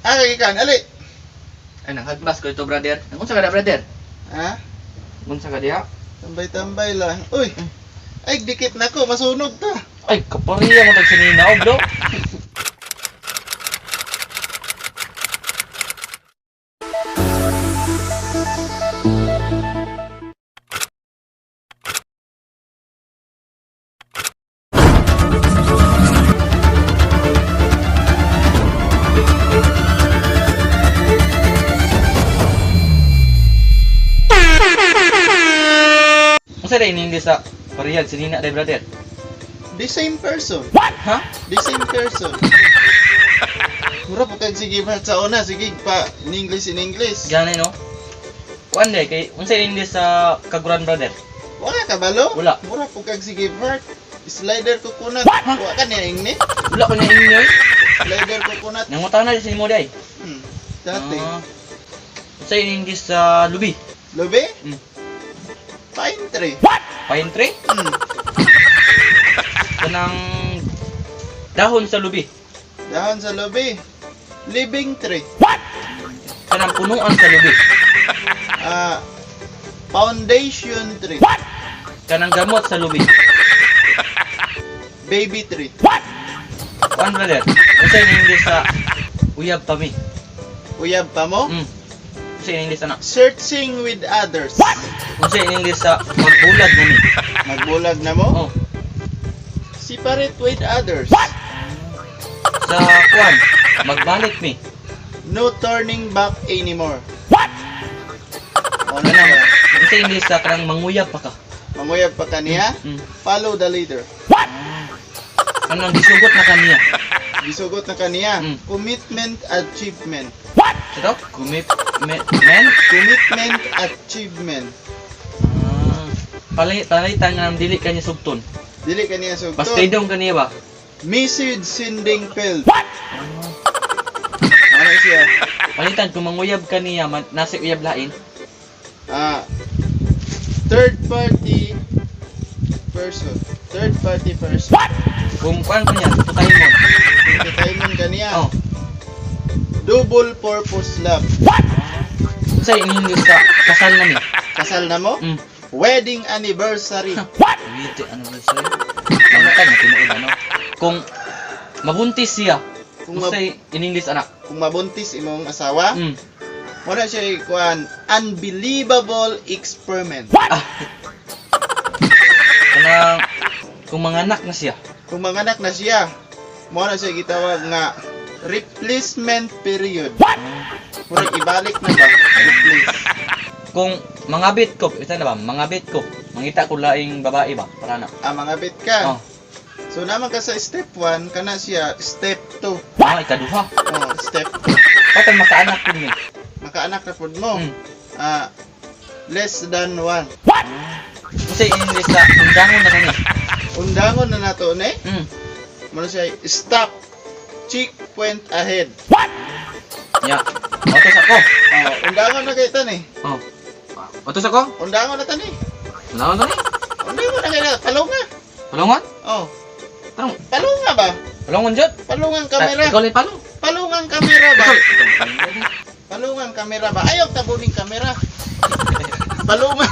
Ah, gikan, ali. Ay, nanghagmas ko ito, brother. Unsa ka da, brother? Ha? Unsa ka diha? Tambay-tambay lang. Uy. Ay, dikit na ko, masunog ta. Ay, kapariya mo tag sinina, oh, bro. Unsa day in English sa pariyag sinina day, brother? The same person. Ha? The same person. Mura po kag sige pa sa una, sige pa in English in English. Gani no? Kuan day kay unsa in English sa kaguran, brother? Wala ka balo? Wala. Mura po kag sige part. Slider coconut. Wa ka niya ingni? Wala ko niya inyo. Slider coconut. Nangutana di sa imo day. Dati. Ah. Unsa in English sa lubi? Lubi? Mm. Pine tree. Pine tree? Hmm. Kanang dahon sa lubi. Dahon sa lubi. Living tree. Kanang punuan sa lubi. Ah, foundation tree. Kanang gamot sa lubi. Baby tree. Kuan, brother? Unsa in English sa uyab pa mi? Uyab pa mo? Mm. Unsa in English ana? Searching with others. Unsa in English sa magbulag na mi? Magbulag na mo? Oh, Separate with others. sa kuan magbalik mi. No turning back anymore. Ano Kanang na? unsa in English sa kanang manguyab pa ka? Manguyab pa kaniya? Mm. Follow the leader. Kanang gisugot na kaniya. Gisugot na kaniya. Mm. Commitment achievement. Sa to? Commitment? Commitment achievement. Ah, palitan nga ng dili kanya sugton. Dili kaniya sugton. Basta idong kaniya ba? Message sending failed. Ah, Ano siya? palitan kung manguyab kaniya, man, nasa uyab lain. Ah, third party person. Third party person. Kung kuan kaniya, tutay mo. Kung kataymon kaniya. Oh, Double purpose love. unsay in English sa kasal na mi? Kasal na mo? Mm. Wedding anniversary. Wait, ano ba sa'yo? Ano ka na tinuod ano? Kung mabuntis siya, Kung, ma- unsay in English anak? kung mabuntis imong asawa, Mm. wala siya ikuan unbelievable experiment. Ah. Kanang kung manganak na siya. Kung manganak na siya, mo na siya gitawag nga replacement period. Murag ibalik na ba? Replace. Kung mangabit ko, ito na ba? Mangabit ko. Mangita ko laing babae ba? Para na. Ah, mangabit ka. Oh. So naman ka sa step 1, kana siya step 2. Ah, ikaduha. Oh, step 2. Patay makaanak ko ni. Makaanak na pud mo. Mm. Ah, less than 1. Kasi English sa undangon na kani. Undangon na nato ni. Mm. Mo na siya stop. Checkpoint ahead. Ya. Otos ako. Oh, undangon na kay tani. Oh. Otos ako? Undangon na tani. Undangon na ni. Undangon na kay na. Palunga. Palungon? Oh, Tarong. palunga ba? Palungon jud. Palungang kamera. Ikaw lang palong. Palungang kamera ba? Ikaw. Palungang kamera ba? Ayaw tabuning kamera. Palunga.